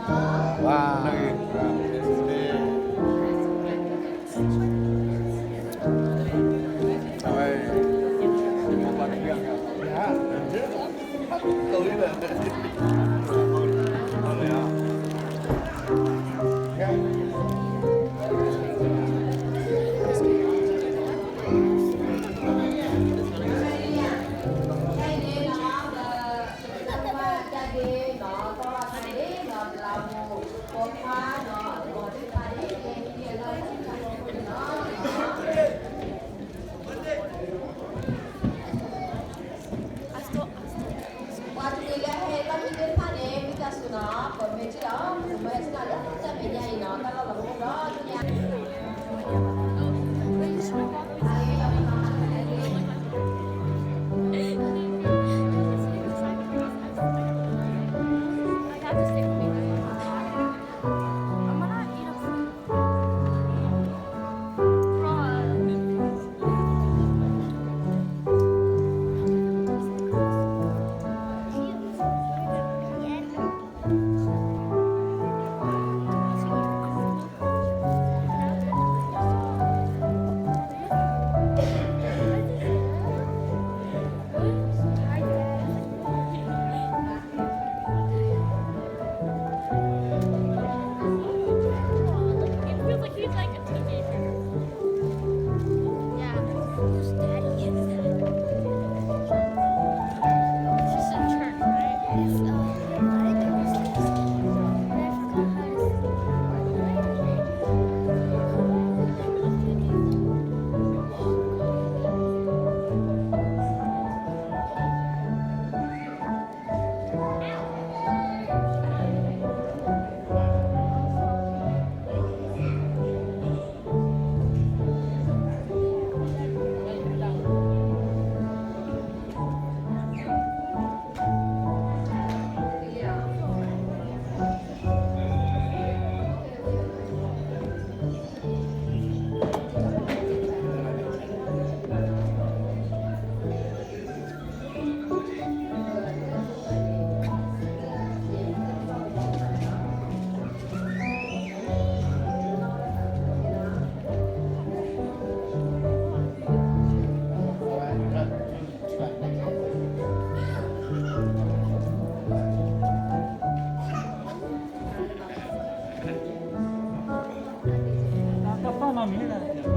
ဝါ ပှၤတနံၤလၢဟဲလီၢ်ခံသ့ၣ်တဖၣ်န့ၣ် ဝံသးစူၤနီၤ ပမ့ၢ်ထံၣ်လီၤ ပမ့ၢ်ဟဲထံၣ်လီၤလၢတၢ်မဲာ်ညါအံၤနီၤ တၢ်လီၢ်လီၤမူဒီး It feels like he's like a teenager. Yeah. Whose daddy is that? This is a church, right? It's, uh, I think it's, I forgot how to say it.ဒီးခဲအံၤ ပလၢပပိာ်မုၣ်ကဟဲထီၣ်နီ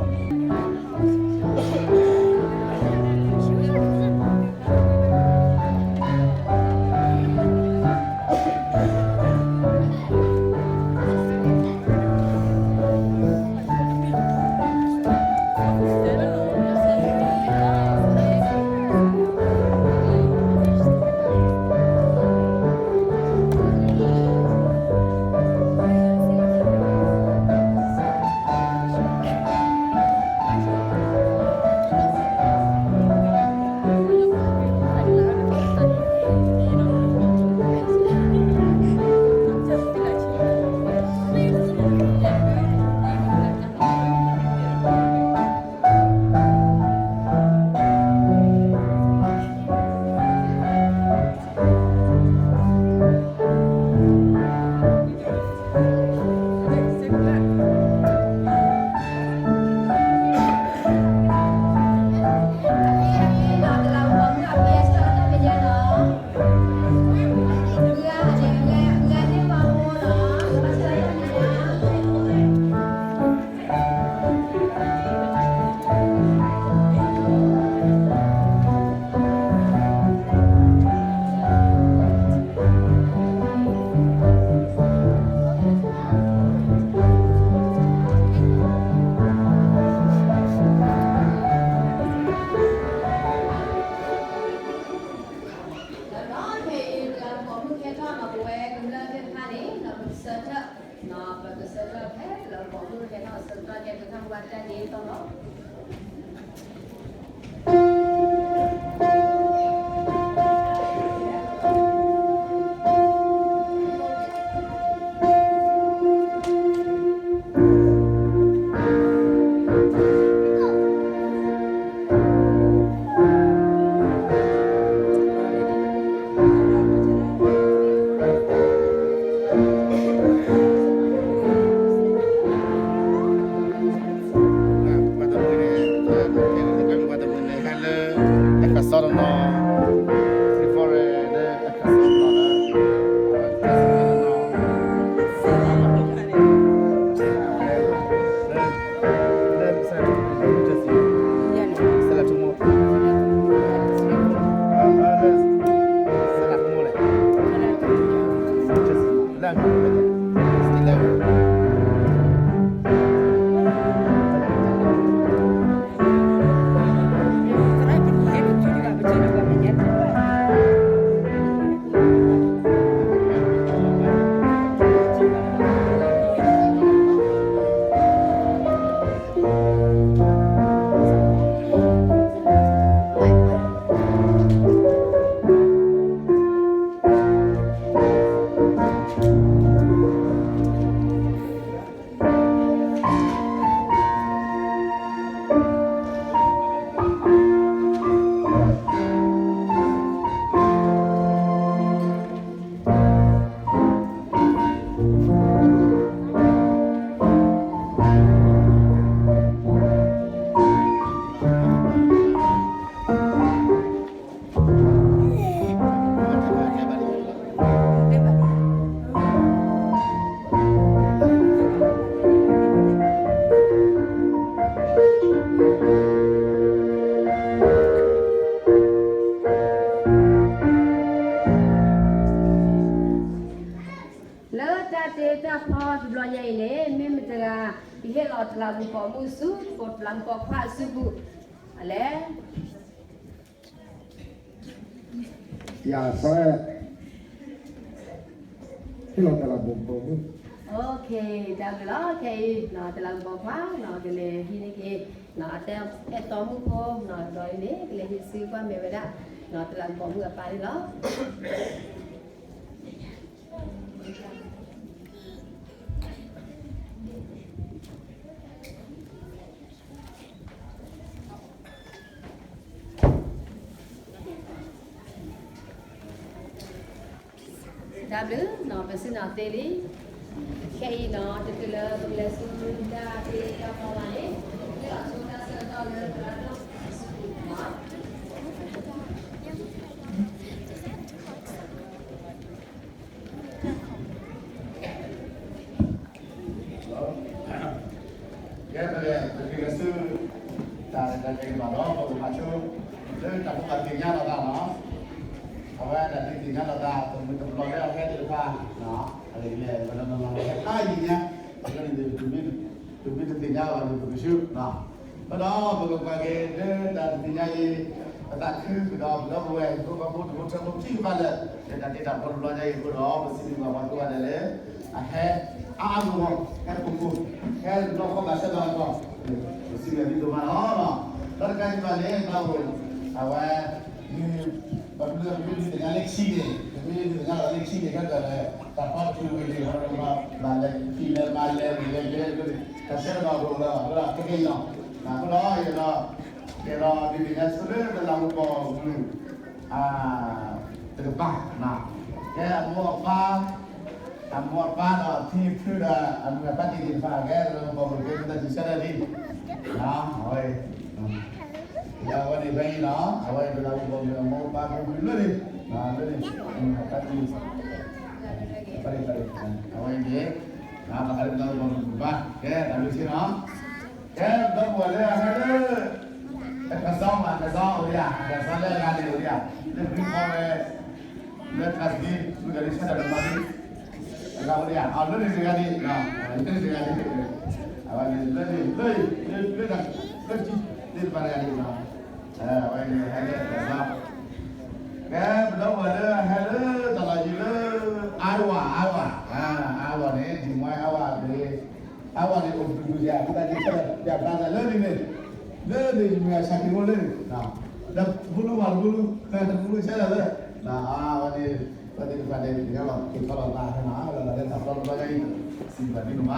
ၤ ပဝဲကမျၢၢ်သ့ၣ်တဖၣ်န့ၣ် ဒီးပကဆၢထၢၣ် ပကဆၢထၢၣ်ဖဲလၢပပိာ်မုၣ်ကဟဲထီၣ်ဆၢကတီၢ် ကဲကထီၣ်ဝဲတၢ်ဒ်သိးလီၤ. ဒီး လၢတၢ်တ့တၢ်ဖီတဘျီညါအံၤန့ၣ် မ့ၢ်မတၤတဂၤ ကဟ့ၣ်လီၤတလးမူပိာ်မုၣ်ဆူ တလးမူပိာ်ခွါအစုပူၤ အလဲၣ် ယၤစီ ဟ့ၣ်လီၤတလးမူပိာ်မုၣ် တၢ်ဘျုးလီၤ ခဲအံၤ တလးမူပိာ်ခွါ ကလဲၤဟံးန့ၢ်က့ၤ အတၢ်အဲၣ်တီမုၣ်ဖိ ဒီးအံၤန့ၣ် ကလဲၤဟံးစုကွၢ်မဲာ်ဝဲဒၣ် တလးမူပိာ်မုၣ်အပၢ်န့ၣ်လီၤ. တၢ်ဘျုး ပစံၣ်ညီၣ်သ့လံ ခဲအံၤနီၤ တချုးလၢပကလဲၤဆူတၢ်တ့တၢ်ဖီဘၣ်န့ၣ် ပကလဲၤဆူတၢ်ဆၢကတီၢ်လၢသရၣ်ဒိၣ် ကဲ ပကလဲၤဆူ တၢ်တၢ်တၢ်တဘၣ်ဒီး ပကမၤဆိ လၢတၢ်ဖိဘၣ်သ့ၣ်ညါလိာ်သးနီၤ အဝဲဒၣ်ဒုးသ့ၣ်ညါလိာ်သး တမုၢ်တဘျီလၢအဟဲသ့ၣ်တဖၣ် အလဲၤလဲၤ ပလၢမၤလီၤဟဲခါယံၤညါ ပကန့ၣ် တမ့ၢ်တသ့ၣ်ညါဘၣ်န့ၣ် ပကဆူ အဃိဒီး ပကကွၢ်က့ၤလၢတၢ်တသ့ၣ်ညါအံၤ ပသးခုကဒီး ပဒီပုၢ်ဝဲၢ် ဖိဃီဖိ တဖိထၢဖိ ထံၣ်ကပၤလၢ လၢတၢ်တ့တၢ်ဖီတဘျီညါအံၤအဃိဒီး ပစံးဘျုးဘၣ်ပှၤကိးဂၤဒဲးလၢ အဟဲအါအါဂီၢ်ဂီၢ် ဟဲပူၤပူၤ ဟဲလီခီဘၣ်ဆၢဘၣ်ကီး ပစံးဘျုးဒ်သိးမးလီၤ. ဒီးတကးဒံးဘၣ်န့ၣ် ပအိၣ် အဝဲ ပမ့ၢ်ဒုးသ့ၣ်ညါလၢခံန့ၣ် ပမ့ၢ်ဒုးသ့ၣ်ညါလၢခံန့ၣ် ခဲကဒီး တၢ်ဖီတဖုဝံၤန့ၣ် ဘၣ်လဲၤဖံးလဲၤမၤလဲၤဝံၤလဲၤကဲ တၢ်ဆၢကတီၢ်ပအိၣ်လီၤ အဃိဒီး ခဲကနံၣ်အံၤ အဃိဒီး ယဲဒီး ယဲဒီးဒုးသ့ၣ်ညါဆိလၢတလးမူပိာ်မုၣ် တကပၤ ကဲအမိၢ်အပၢ် အမိၢ်အပၢ်ဒီးအဖံအဖုဒီး အမုၢ်အပၢ်တံၢ်သ့ၣ်တဖၣ် ကဲတလးမူပိာ်မုၣ် ကဲမ့ၢ်တၢ်စံးဆၢတၢ်ဒ် အဝဲ အဝဲန့ၣ်ဖဲအံၤနီၤ အဝဲတလးမူပိာ်မုၣ် အမိၢ်အပၢ်ဖံဖုလၢန့ၣ် လၢန့ၣ် အမုၢ်အပၢ်တံၢ် အဝဲန့ၣ် ဘၣ်ဃးလၢတလးမူပိာ်မုၣ်တကပၤ ကဲတၢ်ဘျုးဆ့နီၤ ကဲ ဒီပုၢ်ဝဲၢ်လၢအဟဲလၢ တၢ်ကစီၣ်မး ကစီၣ်အိၣ်ဒံးဧါ ကစီၣ်လၢအဂၤန့ၣ်အိၣ်ဒံးဧါ လၢ green forest လၢ Tasmania မုၢ်ကရံဆၢတၢ်တမၤဒံး အဂၤအိၣ်ဒံးဧါ အလၢန့ၣ်တဂၤဒံး လၢန့ၣ်တဂၤဒံး အဝဲန့ၣ် လၢန့ၣ် လၢ လၢ လၢ လၢ လၢ သ့ၣ်တဖၣ်တဂၤဒံး အဝဲန့ၣ် ဟဲလၢ ကဲ ပဒီပုၢ်ဝဲၢ်လၢအဟဲလၢ တၢ်လီၢ်ယံၤလၢ Iowa Iowa Iowa န့ၣ် Des Moines Iowa န့ၣ် Iowa န့ၣ် အိၣ်တပူၤပူၤယၤ ပတၢ်ဒ်ဆၢ ပျၢ်ဘျါသးလၢန့ၣ်န့ၣ် လၢန့ၣ် ယမ့ၢ်အဆၢက့ၤအိၣ်လၢန့ၣ် ဒီးပူလူမၤတပူလူ တပူလူဆဲလၢာ်လၢ အဝဲန့ၣ် ပသ့ၣ်တဖၣ်န့ၣ် ပကလီၤက့ၤထီၣ်လီၤသးဟဲနီၤ လီၤလၢတၢ်ဖျီတဘျီညါအံၤ စံးဘၣ်ဒ်န့ၣ်မးနီၤ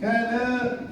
ကဲလၢ